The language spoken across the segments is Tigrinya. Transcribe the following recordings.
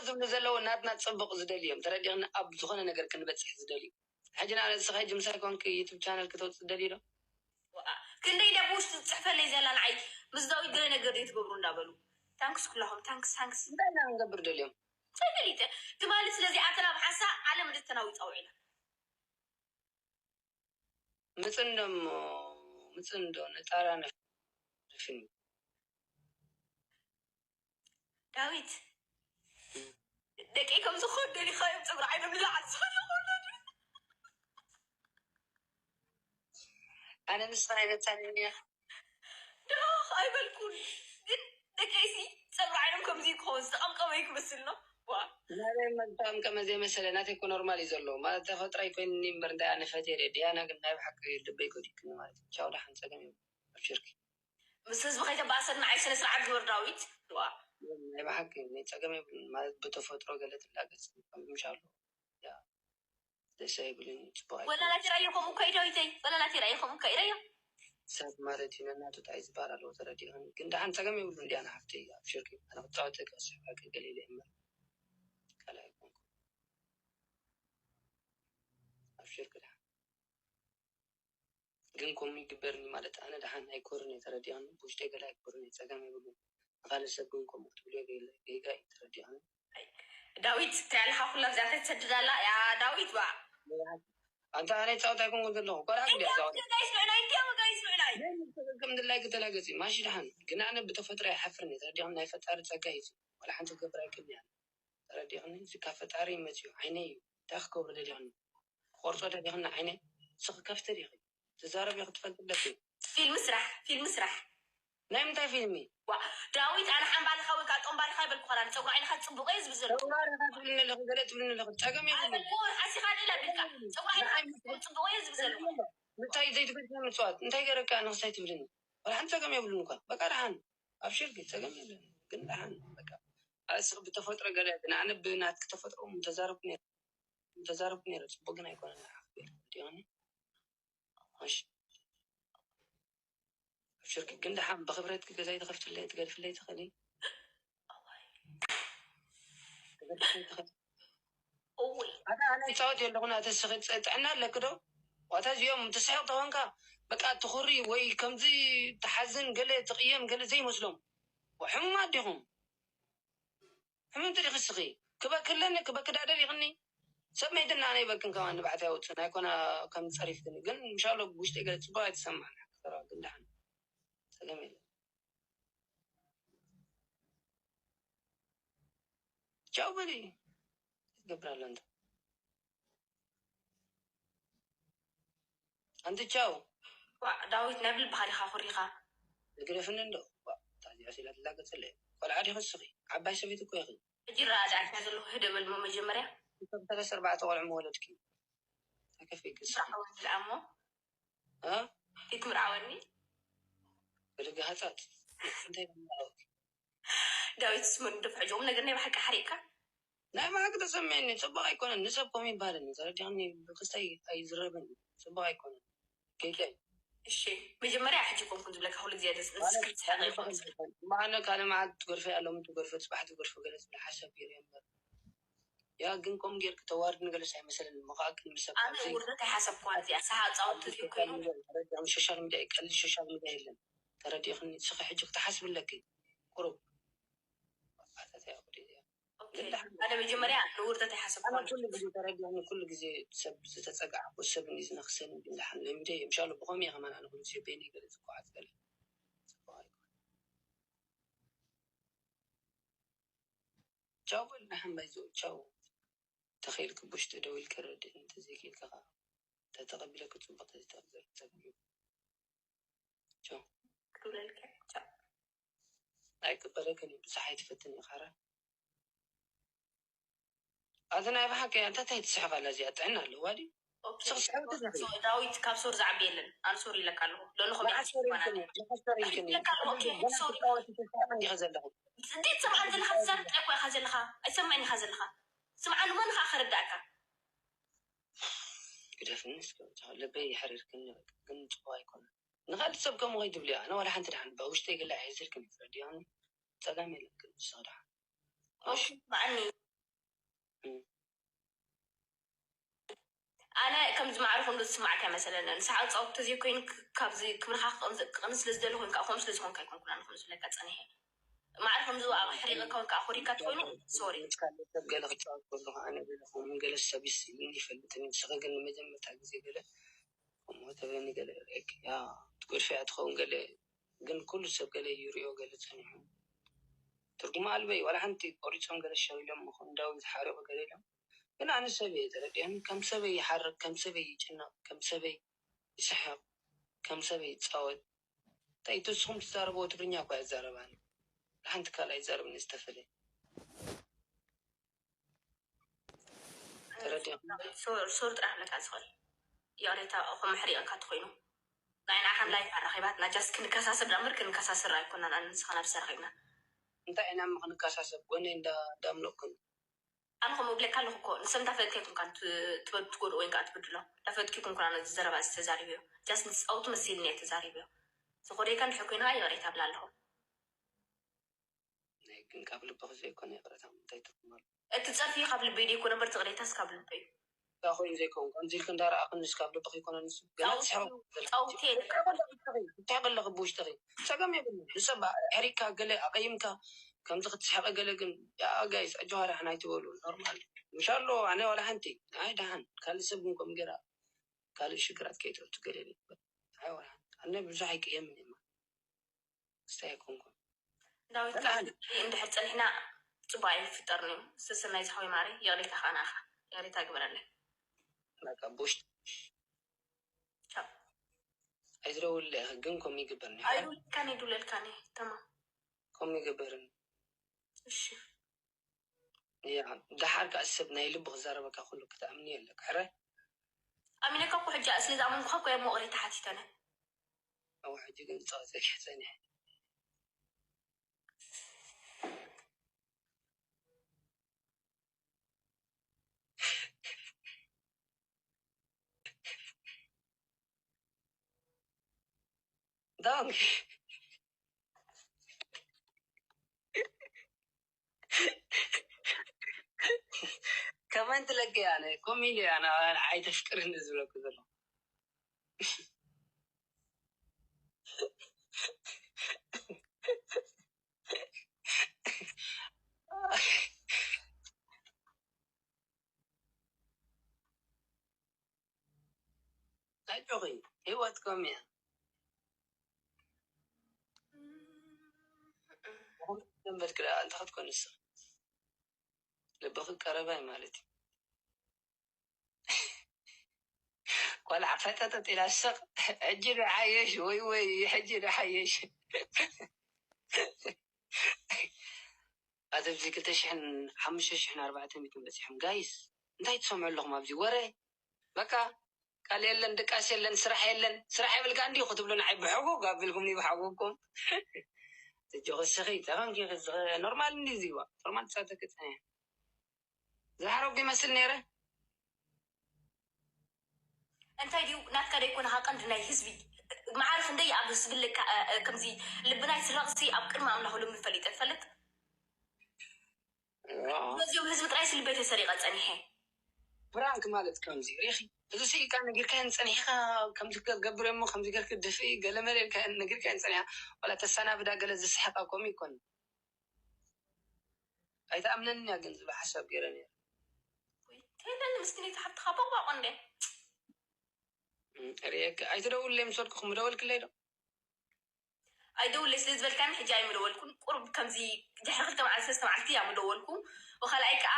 ዝብሉ ዘለዉ ናትና ጽቡቕ ዝደልዩ እዮም። ተረዲእኽኒ? ኣብ ዝኾነ ነገር ክንበጽሕ ዝደልዩ። ሕጂ ንኣብነት ንስኻ ሕጂ ምሳይ ኮንክ ዩቱብ ቻነል ክተውጽእ ትደልዩ ዶ? ክንደይ ኢለ ብውሽጢ ዝጽሕፈለይ ዘላ ንዓይ ምስ ዳዊት ገለ ነገር ድዩ ትገብሩ እንዳበሉ ታንክስ ኩላኹም ታንክስ ታንክስ እንታይ ኢና ክንገብር ደልዮም? ፈሊጠ ትማሊ ስለዚ ኣተና ብሓንሳ ዓለም እንድተናዊጣ ውዒላ ምጽንዶ እሞ ምጽንዶ ነጣራ ነፍን ዳዊት ደቂ ከም ዝኾን ደሊኻዮም ፀጉሪ ዓይኖም ንላዓል ዝኾን ኣነ ንስኻ ኣይነታንኛ ዶ ኣይበልኩን ግን ደቀይሲ ፀጉሪ ዓይኖም ከምዚ ክኸውን ዝተቐምቀመ ይክመስል ነው ዋ ናበይ መጣም ከመ ዘይመሰለ ናተይ እኮ ኖርማል እዩ ዘሎ ማለት ተፈጥሮ ኣይኮይንኒ እምበር እንታይ ኣነ ፈትየ ዲያና ግን ናይ ብሓቂ ልበይ ጎዲክኒ ማለት እዩ ቻው ደሓን ፀገም እዩ ኣብሽርኪ ምስ ህዝቢ ከይተባእሰና ኣይ ስነ ስርዓት ግበር ዳዊት ዋ ናይ ብሓቂ ናይ ፀገም የብሉን ማለት ብተፈጥሮ ገለ ትላገፅ ምሻሉ ደስ ኣይብልን እዩ ፅቡቅ ወላ ናተይ ራእየ ከምኡ እኮ እዩ ዳዊተይ ወላ ናተይ ራእየ ከምኡ እኮ እዩ ራእየ ሰብ ማለት እዩ ነናቱ ታይ ዝበሃል ኣለዎ ተረዲእኒ ግን ደሓን ፀገም የብሉ እንዲያ ንሓፍተይ ኣብሽርኪ ኣነ ክፃወት ከስሕበኪ ገሊለ እምበር ካልእ ኣይኮንኩ ኣብሽርኪ ደሓን ግን ከምኡ ይግበርኒ ማለት ኣነ ደሓን ኣይኮርን እየ ተረዲእኒ ብውሽጠይ ገለ ኣይኮርን እየ ፀገም የብሉ ንካልእ ሰብ ግን ከምኡ ክትብልዮ ጌጋ እዩ ተረዲእኒ ዳዊት እንታይ ኣለካ ኩላ ብዛተ ትሰድድ ኣላ ያ ዳዊት ባ ኣንታ ኣነ ፃወት ኣይኮንኩን ዘለኹ ቆልዓ ግዲ ፃወት ጋይስ ንዕናይ እንዲያ ጋይስ ንዕናይ ከም ድላይ ክተላገፂ ማሺ ደሓን ግን ኣነ ብተፈጥሮ ኣይሓፍርን እየ ተረዲእኒ ናይ ፈጣሪ ፀጋ እዩ ዋላ ሓንቲ ክገብር ኣይክእል እያ ተረዲእኒ እዚ ካብ ፈጣሪ መፅዩ ዓይነይ እዩ እንታይ ክገብሩ ደሊኽኒ ክቆርፆ ደሊኽኒ ዓይነይ ንስኺ ከፍቲ ዲኺ ትዛረብ ኢኺ ትፈልጢ ኣለኪ ፊልም ስራሕ ፊልም ስራሕ ናይ ምንታይ ፊልሚ ዋ ዳዊት ኣነ ሓምባልኻ ወይ ከዓ ጦምባልኻ ይበልኩኻ ዳን ፀጉሪ ዓይንኻ ፅቡቕ እየ ዝብል ዘሎ ተማሪኻ ትብልኒ ኣለኺ ገለ ትብልኒ ኣለኺ ፀገም የብሉን ኣይበልኩ ሓሲኻ ዲላ ብልካ ፀጉሪ ዓይንኻ ፅቡቕ እየ ዝብል ዘሎ እንታይ ዘይትፈልጥ ምፅዋት እንታይ ገረካ ንክስታይ ትብልኒ ወላ ሓንቲ ፀገም የብሉን እኳ በቃ ደሓን ኣብሽርኪ ፀገም የለን ግን ደሓን በቃ ኣስኽ ብተፈጥሮ ገለ ግን ኣነ ብናትኪ ተፈጥሮ ምተዛረብኩ ነይረ ምተዛረብኩ ነይረ ፅቡቅ ግን ኣይኮነን ንዓኺ ገይርኩ ዲዮኒ እሺ ኣብሽርኪ ግን ደሓን ብክብረትኪ ገዛይ ትኸፍትለይ ትገድፍለይ ትኽእሊ እውይ ኣታ ኣነ ይፃወት የለኹን ኣተ ስኺ ጥዕና ኣለኪ ዶ ዋታ እዚኦም ትስሕቕ ተኾንካ በቃ ትኹሪ ወይ ከምዚ ትሓዝን ገለ ትቕየም ገለ ዘይመስሎም ሕሙማት ዲኹም ሕምምቲ ዲኺ ስኺ ክበኪ ኣለኒ ክበኪ ዳደሊኽኒ ሰብ መይትና ኣነ ይበክን ከማን ንባዕቲ ኣውፅእ ናይ ኮና ከም ፀሪፍክኒ ግን እንሻሎ ብውሽጢ ገለ ፅቡቅ ኣይተሰማዕና ክሰራ ግን ደሓን ፀገም የለን ቻው በሊ ትገብር ኣሎ እንተ ኣንቲ ቻው ዋዕ ዳዊት ናይ ብልብኻ ዲኻ ኩሪኻ ግደፍኒ እንዶ ታዚኣ ሲላ ትላገፀለ ቆልዓ ዲኺ ስኺ ዓባይ ሰበይቲ እኮ ኢኺ ሕጂ ራ ዳዕካ ዘለኹ ህደ በልሞ መጀመርያ ሰለስተ ኣርባዕተ ቆልዑ መወለድኪ ተከፊኪ ስኺ ምርዓወኒ ድኣ እሞ እ ፊት ምርዓወኒ ብልግሃፃት እንታይ ምናወቅ ዳዊት ስመን ደፍዐ ጆም ነገር ናይ ብሓቂ ሓሪቅካ ናይ ብሓቂ ተሰሚዕኒ ፅቡቅ ኣይኮነን ንሰብ ኮም ይባለኒ ተረዲኒ ብክስታይ ኣይዝረብን ፅቡቅ ኣይኮነን ጌጋ እዩ እሺ መጀመርያ ሕጂ ኮንኩን ዝብለካ ኩሉ ግዜ ደስ ስክሪት ዝሓቀ ይኮን ማነ ካልእ መዓልቲ ትጎርፈ ኣለሙ ትጎርፈ ፅባሕ ትጎርፈ ገለ ዝብል ሓሳብ ገይረ እምበር ያ ግን ከምኡ ጌርኪ ተዋርድኒ ገለስ ኣይመሰለኒ እሞ ከዓ ቅድሚ ሰብ ኣነ ካብዘይ ውርደት ኣይሓሰብኩዋን እዚኣ ሰሃ ፃውንቲ ድዩ ኮይኑ ረዲኦም ሶሻል ሚድያ እዩ ቀሊል ሶሻል ሚድያ የለን ተረዲእኽኒ ንስኺ ሕጂ ክትሓስቢ ኣለኪ ቁሩብ ኣታትያ ወደ እዚኣ ኦኬ። ኣነ መጀመርያ ንውርደት ኣነ ኣይሓሰብኩዋን ኩሉ ግዜ ተረዲእኽኒ ኩሉ ግዜ ሰብ ዝተፀግዓኩ ሰብ እንዲ ዝነኽሰኒ ግን ዝሓን ለምደ እየ ምሻሉ ብኸምኡ እየ ከማን ኣነ ኩሉ ግዜ በይነይ ገለ ዝኳዓት ገለ ፅቡቕ ኣይኮነ ቻው በል ንሓን ባይዘው ቻው ተኺእልክ ብውሽጢ ደው ኢልክ ረድእ እንተዘይክእልካ ከዓ ተተቐቢለክ ፅቡቕ ተዝተቕበል ፀገም እዩ ቻው ክብለልካ ቻው ኣይቅበለክን እዩ ብዙሕ ኣይትፈትን እዩ ካራ ኣቲ ናይ ብሓቂ እንታይ ትስሕቕ ኣላ እዚኣ ጥዕና ኣለዋ ድዩ ኦኬ። ዳዊት ካብ ሶር ዝዓቢ የለን ኣነ ሶር ኢለካ ኣለኹ ለንኹም ዘለኹ እንዴት ሰምዓን ዘለኻ ትዛረብ ጥራይ እኮ ኢኻ ዘለኻ ኣይሰማዕን ኢኻ ዘለኻ ስምዓኒ መን ኸዓ ከረዳእካ ግደፍኒ እስከ ልበይ ይሕርርክኒ ግን ፅቡቅ ኣይኮነ ንካልእ ሰብ ከምኡ ከይትብልያ ኣነ ዋላ ሓንቲ ድሓን ብውሽጠይ ገለ ኣይሕዝልክን እዩ ትረዲኣኒ ፀገም የለን ግን ንስኺ ድሓን ኦኬ ብዓኒ ከምዚ ዝስማዓካ ኣይመሰለንን። ንስኻ ጻወት ተዘይኮይኑ ክ-፣ ካብዚ ክብርኻ ክቕንስ፣ ክቕንስ ስለ ዝደሊ ኮይኑ፣ ከዓ ከምኡ ስለ ዝኾንካ ኣይኮንኩን ኣነ ከምዚ ዝብለካ ጸኒሐ። ማዕረ ከምዚ ኣብ ሕሪቐካ ወይ ከዓ ኣኾሪካ ተኾይኑ፣ ሶሪ። ምስ ካልእ ሰብ ገለ ክጻወት ከለኹ ኣነ ገለ ከምኡ ገለ ሰብ ይስኢሉኒ ይፈልጥን እዩ። ንስኺ ግን ንመጀመርታ ግዜ ገለ ከምኡ ትብለኒ ገለ ርእየኪ፣ ያ፣ ትጎድፍያ ትኸውን ገለ፣ ግን ኩሉ ሰብ ገለ ይርእዮ ገለ ጸኒሑ። ትርጉም ኣልበ እዩ። ዋላ ሓንቲ ቆሪጾም ገለ ሸው ኢሎም ምኹን ዳዊት ሓሪቑ ገለ ኢሎም። ግን ኣነ ሰብ እየ ተረዲኦም። ከም ሰበይ ይሓርቅ፣ ከም ሰበይ ይጭነቕ፣ ከም ሰበይ ይስሕቕ፣ ከም ሰበይ ይጻወት። እንታይ እቲ ንስኹም ትዛረብዎ ትግርኛ እኳ ኣይዛረባን። ሓንቲ ካልኣይ ይዛረብኒ ዝተፈለየ። ተረዲኦም። ሶር፣ ሶር ጥራሕ ክብለካ ዝኽእል። ይቕሬታ፣ እኹም ሕሪቐካ ተኾይኑ። ናይ ንዓኻን ላይፍ ኣራኺባትና፣ ጃስት ክንከሳሰብ ዳ እምበር ክንከሳሰር ኣይኮናን፣ ኣነ ንስኻን ኣብዚ ተራኺብና። እንታይ ኢና እሞ ክንከሳሰብ? ጎነይ እንዳ-፣ እንዳምለቕኩን። ኣነ ከምኡ እብለካ ኣለኹ እኮ፣ ንሰብ እንዳፈለጥካ ኣይኮንካን ት-፣ ትበድ-፣ ትጎድኦ ወይ ከዓ ትብድሎ። እንዳፈለጥኩ ኣይኮንኩን ኣነ እዚ ዘረባ እዚ ተዛሪበዮ። ጃስት ንትጻወቱ መሲልኒ እየ ተዛሪበዮ። ዝኾደይካ እንድሕር ኮይንኻ ይቕሬታ እብላ ኣለኹ። ናይ ግን ካብ ልብኺ ዘይኮነ ይቕሬታ እንታይ ትርጉም ኣለዎ? እቲ ጸርፊ ካብ ልበይ ደይኮነ እምበር፣ እቲ ቅሬታስ ካብ ልበይ እዩ። እንታይ ኮይኑ ዘይከውን? ከምዚ ኢልኪ እንዳረኣኽንስ ካብ ልብኺ ይኮነ ንሱ? ገና ጻውቲ-፣ ትስሕቂ ዘለኺ። ጻውቲ እየ ኢልካ። እንታይ ከለኺ ብውሽጥኺ? ጸገም የብሉን። ንሰብ ኣሕሪቅካ፣ ገለ ኣቐይምካ፣ ከምዚ ክትስሕቂ ገለ ግን፣ ያ ጋይስ፣ ኣጆኻ ደሓን ኣይትበሉ። ኖርማል። ምሻሎ፣ ኣነ ዋላ ሓንቲ። ኣይ ደሓን። ካልእ ሰብ ግን ከምኡ ገይራ፣ ካልእ ሽግራት ከይተእቱ ገለ ኢለ። ኣይ ዋላ ሓንቲ። ኣነ ብዙሕ ኣይቅየምን እየ። ክስታይ ኣይኮንኩን። ዳዊት፣ ደሓን። ካብ እንድሕር ጸኒሕና ጽቡቕ ኣይንፍጠርን እዩ። ሰሰናይ ዝሓወይ ማረይ፣ ይቕሬታ ከኣ ንኣኻ። ይቕሬታ ግበረለይ። በቃ፣ ብውሽጢ ካብ ኣይትደውልለይ ኢኺ፣ ግን ከምኡ ይግበር እኒኦ። ኣይደውለልካን፣ ኣይደውለልካን እየ። ተማም። ከምኡ ይግበር። እሺ። ያ፣ ደሓር ከኣ ሰብ ናይ ልቡ ክዛረበካ ኩሉ ክትኣምኒ የለካ። ሕረ? ኣሚነካ እኮ ሕጂ ስለ ዝኣመንኩኻ እኮ እየ እሞ ይቕሬታ ሓቲተነ። እወ፣ ሕጂ ግን ጸወተኪ ጸኒሐ። ዶንኪ። ከመን ትለቂ ኣነ፣ ከምኡ ኢለ ኣነ፣ ኣነ ኣይተፍቅርኒ ዝብለኩ ዘለኹ። ኣጆኺ፣ ህይወት ከምኡ እያ። ሰንበት ክዳ እንተ ክትኮንስ ልብኺ ቀረባ እዩ ማለት እዩ። ቆልዓ ፈጠጠጥ ኢላ ስቕ፣ ሕጂ ዶ ሓየሽ? ወይ ወይ፣ ሕጂ ዶ ሓየሽ? ኣቲ ኣብዚ ክልተ ሽሕን ሓሙሽተ ሽሕን ኣርባዕተ ሚእትን በጺሖም። ጋይስ፣ እንታይ ትሰምዑ ኣለኹም ኣብዚ ወረ? በቃ፣ ቃል የለን፣ ድቃስ የለን፣ ስራሕ የለን። ስራሕ የብልካ እንዲዩ ክትብሉ ንዓይ ብሕጉግ ኣቢልኩምኒ ብሓጎግኩም። ትጆ ክስኺ፣ ተኸንኪ ክስኺ፣ ኖርማል እንዲዩ እዚዋ። ኖርማል ትጻተኪ ጸኒሐ። ዝሓረጉ ይመስል ነይረ። እንታይ ድዩ ናትካ ደይኮነ፣ ሃ ቀንዲ ናይ ህዝቢ መዓርፍ እንደይ ኣብ ዝብለካ፣ እ፣ እ፣ ከምዚ ልብና ይስረቕሲ ኣብ ቅድሚ ኣምላኽ ሎሚ ፈሊጠ ትፈልጥ? ኣዎ። በዚኦም ህዝቢ ጥራይ ስልበይ ተሰሪቐ ጸኒሐ። ፕራንክ ማለት ከምዚ ሪኺ፣ እዚ ስኢልካ ነጊርካየን ጸኒሕካ፣ ከምዚ ክገብር እሞ ከምዚ ገርክ ድፍኢ ገለመለ ኢልካ ነጊርካየን ጸኒሓ፣ ዋላ ተሰናብዳ ገለ ዝስሕቃ ከምኡ ይኮን። ኣይትኣምነንን እያ ግን ዝብል ሓሳብ ገይረ ነይረ። ወይ ተይለኒ ምስኪነይቲ ሓፍትኻ ቦቕባቕ እንዴ? እም፣ ርእየኪ። ኣይትደውልለይ ምስ በልኩ ምደወልክለይ ዶ? ኣይደውልለይ ስለ ዝበልካኒ ሕጂ ኣይምደወልኩን። ቁሩብ ከምዚ ድሕሪ ክልተ መዓልቲ ሰለስተ መዓልቲ እያ ምደወልኩ። ወካልኣይ ከኣ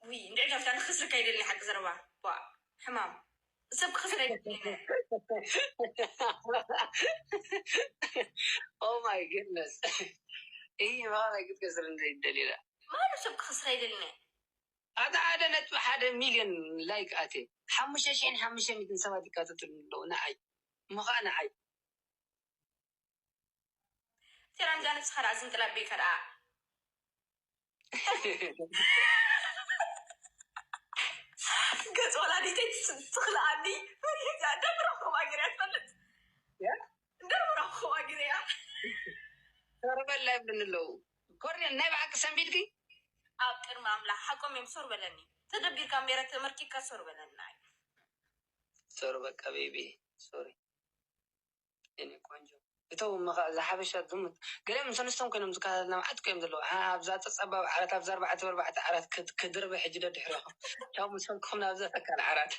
ውይ፣ እንድዒ ዳዊት፣ ኣነ ክኸስረካ ኣይደልን፣ ሓቂ ዘረባ። ዋ፣ ሕማም። ሰብ ክኸስር ኣይደልን። Oh my goodness። እይ፣ ማራ ክትከስር እንደ ይደል ኢላ። ማንም ሰብ ክኸስር ኣይደልን። ኣታ ሓደ ነጥቢ ሓደ ሚልዮን ላይክ ኣትየ። ሓሙሽተ ሽሕን ሓሙሽተ ሚእትን ሰባት ይካተቱሉ ኣለዉ፣ ንዓይ። እሞ ኸኣ ንዓይ። ቴራን እዛ ነብስኻ ደኣ ዝንቅላበይካ ደኣ። ገጽ ወላዲተይ ትስ-፣ ትኽልኣኒ። ፈሪሐ እዚኣ ደምራ ከምኣ ገይረ እያ ትፈልጥ። ያ? ደምራ ከምኣ ገይረ እያ። ሶር በላ ይብሉኒ ኣለዉ። ኮርኔል፣ ናይ ብሓቂ ሰንቢድኪ? ኣብ ቅድሚ ኣምላኽ ሓቆም እዮም። ሶር በለኒ። ተደቢርካ እምበር ተመርኪብካ ሶር በለኒ። ሶሪ በቃ ቤቢ ሶሪ የኔ ቆንጆ። እተው እሞ ከኣ እዛ ሓበሻ ዝሙት ገለ ምስ ኣንስቶም ኮይኖም ዝከታተልና መዓት እኮ እዮም ዘለዉ። ኣ- ኣብዛ ጸባብ ዓራት ኣብዛ ኣርባዕተ ብኣርባዕተ ዓራት ክድ- ክድርበ ሕጂ ደድሕሪኹም ቻው ምስ በልኩኹም ናብዛ ተካል ዓራት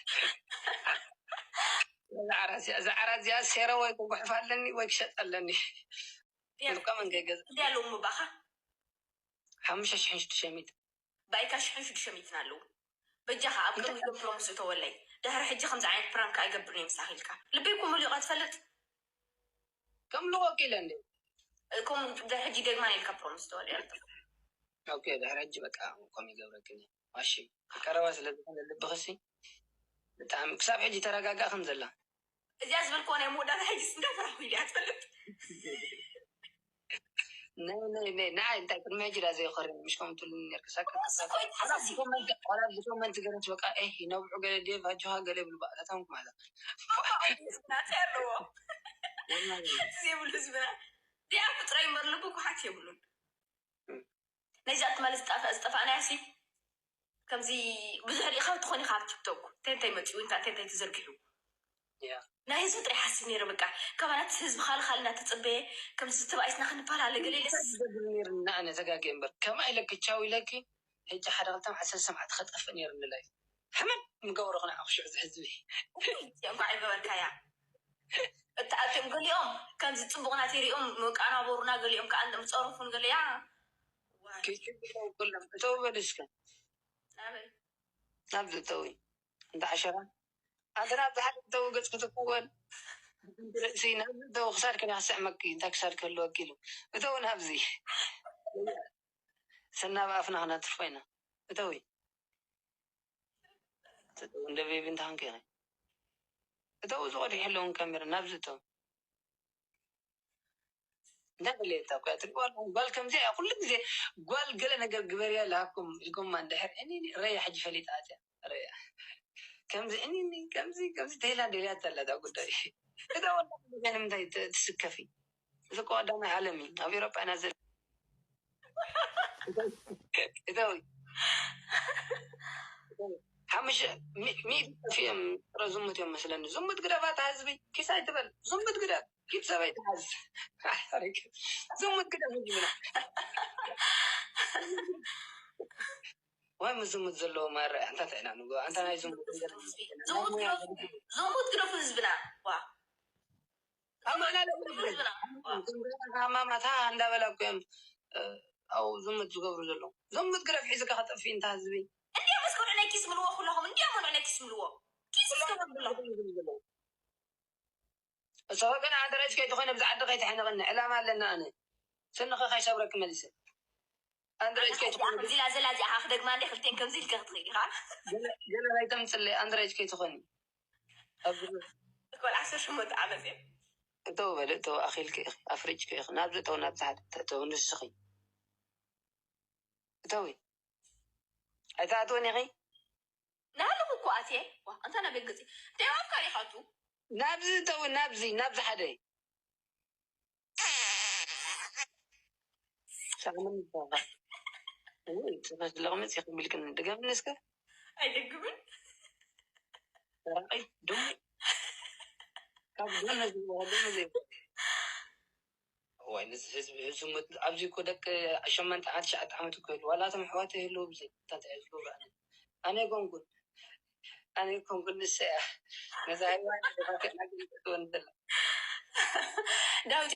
እዛ ዓራት እዚኣ እዛ ዓራት እዚኣ ሴረ ወይ ክጉሕፍ ኣለኒ ወይ ክሸጥ ኣለኒ ውልቀ መንገይ ገዛ እንዲ ኣለዉ ምባኻ ሓሙሽተ ሽሕን ሽዱሽተ ሚእቲ ባይካ ሽሕን ሽዱሽተ ሚእትን ኣለዉ። በጃኻ ኣብ ቅድሚ ኢዶም ፕሮምስ እተወለይ። ድሕሪ ሕጂ ከምዚ ዓይነት ፕራንክ ኣይገብርን እየ ምሳኺ ኢልካ። ልበይ እኮ መሊቑ ትፈልጥ። ከም ልቆ ኪለ እንዴ? ከም ድሕሪ ሕጂ ደግማ ኢልካ ፕሮምስ እተወለይ። ኦኬ፣ ድሕሪ ሕጂ በቃ ከም ይገብረክን እየ። ማሺ፣ ቀረባ ስለ ዝኾነ ልብኽሲ ብጣዕሚ ክሳብ ሕጂ ተረጋጋ ከም ዘላ። እዚኣ ዝበልክዎ ናይ መወዳእታ ሕጂ እንዳፈራኹ ኢለ እያ ትፈልጥ። ናይ ናይ ናይ ንዓይ እንታይ ቅድሚ ሕጂ ዳ ዘይኮርም ምሽ ከም ትብሉኒ ነርክሳ ዋላ ብኮመንት ገረች በቃ ኤህ ይነብዑ ገለ ድየ ፋጆሃ ገለ ይብሉ ባእታታም ማለት ናት ኣለዎ ዘይብሉ ህዝብና ዲኣ ፍጥራይ እምበር ልቡ ኩሓት የብሉን። ነዚ ኣትማሊ ዝጠፋ- ዝጠፋእናያ ሲ ከምዚ ብዙሕ ሪኢኻ ትኾን ኢኻ ኣብ ቲክቶክ እንታይ እንታይ መፂኡ እንታይ እንታይ ተዘርጊሑ ናይ ህዝቢ ጥራይ ሓስብ ነይረ በቃ ካባናት ህዝቢ ካልእ ካልእ እናተፀበየ ከምዚ ተባኢስና ክንፈላለ ገለ ኢለስ ዝገብር ነይርና ኣነ ተጋግየ እምበር ከምኣ ኢለኪ ቻው ኢለኪ ሕጂ ሓደ ክልተ መዓልቲ ሰለስተ መዓልቲ ከጠፍእ ነይርኒ ላይፍ ሕመድ ምገብሮ ክነ ኣኽሽዑ እዚ ህዝቢ እንኳዕ ይገበርካያ እተኣትዮም ገሊኦም ከምዚ ፅቡቕ ናተይ ሪኦም መቃናበሩና ገሊኦም ከዓ ምፀረፉን ገሊያ ክሽግረው ኩሎም እተው በል እስከ ናበይ ናብዚ እተዊ እንተ ዓሸራ ኣንተ ናብዚ ሓደ እተዊ ገፅ ክትክወል ርእሲ ናብዚ እተዊ ክሳድክን ያስዕመኪ እንታይ ክሳድ ክህልወኪ ኢሉ እተዊ ናብዚ ሰና ብኣፍና ክነትፍ ኮይና እተዊ እንደ ቤቢ እንተ ኮንኪ ኢኺ እተው ዝቆድሕ የለውን ካሜራ ናብዚ እተው እንታይ በለየታ እኮ ትሪእዋ ኣለኹም ጓል ከምዚ እያ ኩሉ ግዜ ጓል ገለ ነገር ግበርያ ላኩም ኢልኩማ እንድሕር እኒ ረያ ሕጂ ፈሊጣ እያ ረያ ከምዚ እኒ ከምዚ ከምዚ ተይላ ደልያ ተላ እዛ ጉዳይ እዛ ወላ ንምንታይ ትስከፊ እዚ እኮ ቀዳማይ ዓለም እዩ ኣብ ኤሮጳ ኢና ዘለና እተዊ ሓሙሽተ ሚእቲ ጠፊኦም ጥረ ዝሙት እዮም መስለኒ ዝሙት ግደፋ እታ ህዝቢ ኪስ ኣይትበል ዝሙት ግደፍ ኪድ ሰበይቲ ሓዝ ዝሙት ግደፍ ህዝብና ወይ ምስ ዝሙት ዘለዎ ማረ ኣንታ እንታይ ኢና ንጎ ኣንታ ናይ ዝሙት ዝሙት ግደፉ ህዝብና ዋ ኣማና ለማማታ እንዳበላ እኮ እዮም ኣብኡ ዝሙት ዝገብሩ ዘለዉ። ዝሙት ግደፍ ሒዝካ ከጠፍእ እንታ ህዝቢ። እንዲኦም እስከ ንዕነይ ኪስ ምልዎ ኩላኹም እንዲኦም ንዕነይ ኪስ ምልዎ። ኪስ እስከ ምልዎ። እሶ ግን ኣንተ ራእይስ ከይትኾነ ብዛ ዓዲ ከይትሕነቕኒ ዕላማ ኣለና ኣነ። ስንኺ ከይሰብረኪ መሊሰ። ኣንተ ራእይስ ከይትኾነ ከምዚ ኢላ ዘላ እዚኣ ክደግማ እንደ ክልቴን ከምዚ ኢልካ ክትኽእል ኢኻ። ገለ ገለ ከይተምፅለይ ኣንተ ራእይስ ከይትኾኒ። ኣብ እኮ ዓሰርተ ሸሞንተ ዓመት እየ። እተው በል እተው ኣኺልኪ ኢኺ ኣፍሪጭኪ ኢኺ ናብዚ እተው ናብዚ ሓደ ተእተው ንስኺ እተዊ ኣይትኣትወን ኢኺ ናሃለኹ እኮ ኣትየ ዋ እንታ ናበይ ገፂ እንታይ ዋፍካ ዲኻቱ ናብዚ እተዊ ናብዚ ናብዚ ሓደ ሳዕምን ይባላል። እውይ፣ ትምህርት ለቕምፅ ይኽም ኢልክን ድገምኒ እስከ። ኣይደግምን። ራቂ ድሙ ካብ ጎነ ዝበሃሉ ዘይኮነ። እዋይ፣ ነዚ ህዝቢ ህዝሙት ኣብዚ እኮ ደቂ ሸመንተ ዓመት፣ ትሽዓተ ዓመት እኮ ይህልው። ዋላ እቶም ኣሕዋተይ ይህልው ብዘይ እንታይ እንታይ ይህልው ብኣነ። ኣነ ኣይኮንኩን። ኣነ ኣይኮንኩን፣ ንሳ እያ። ነዛ ሃይዋን ተፋቲሕና ግን ትእትወኒ ዘላ። ዳዊት